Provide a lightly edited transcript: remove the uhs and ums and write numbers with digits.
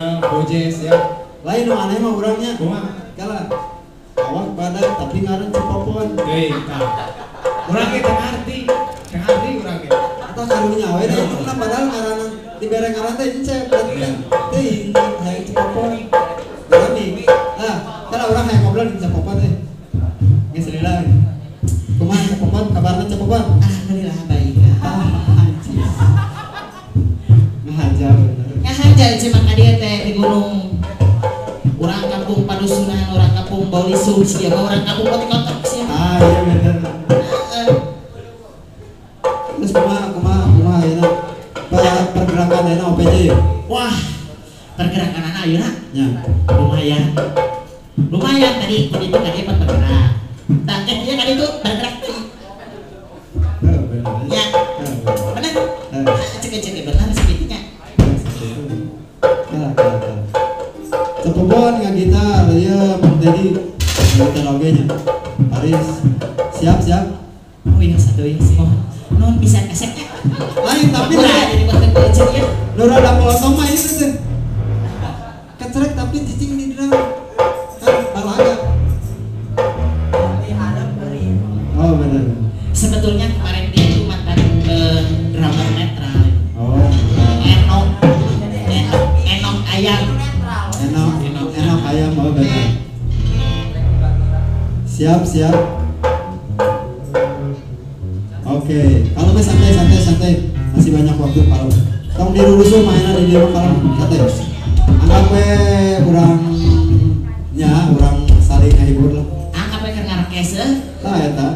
Bojes ya. Lain nu aneh mah urangnya. Kumaha? Kala awak badan tapi ngaran Cepopon. Deui tah. Urang ge teu ngarti. Teu ngarti urang ge. Atau karunya we da itu mah padahal ngaran dibere ngaran teh Encep tapi kan teuing hayang Cepopon. Berani. Nah, kala urang hayang ngobrol di Cepopon teh. Geus lila. Kumaha Cepopon? Kabarna Cepopon? Alhamdulillah baik. Ah, anjir. Ngahaja bener. Ngahaja cuma ka dieu teh di gunung. Urang kampung Padusunan, urang kampung Baulisu, sia mah urang kampung Kotik-Kotok sia. Ah, iya bener. Heeh. Terus kumaha kumaha kumaha ayeuna? Pergerakan ayeuna OPJ ya? Wah, pergerakan anak ayeuna Nya. lumayan. Lumayan tadi tadi itu tadi apa bergerak. Tah eh iya tadi itu bergerak tadi. Heeh, bener. Ya. Heeh, Bener. bener. Cek-cek bener segitunya. Kalah, kalah, kalah. Cepopon ngagitar, ieu Bang Dedi ngagitar oge nya. Paris. Siap, siap. Oh iya satu ya semua. Nun bisa kasetnya. Lain tapi Ulah jadi buat kecil ya. nu rada molotong mah ieu teh. Kecerek tapi cicing di drum. Kan balaga. Oh, bener. Sebetulnya kemarin dia itu mantan drummer netral. Oh. Enok, Enok, Enok ayam. Enok, enok ayam, oh bener. Siap, siap. Oke, kalau mah santai, santai, santai. Masih banyak waktu kalau. Tong dirurusuh mainan di dieu mah kalau santai. Anggap we urang nya urang saling ngahibur lah. Anggap we keur ngarekes Tah eta.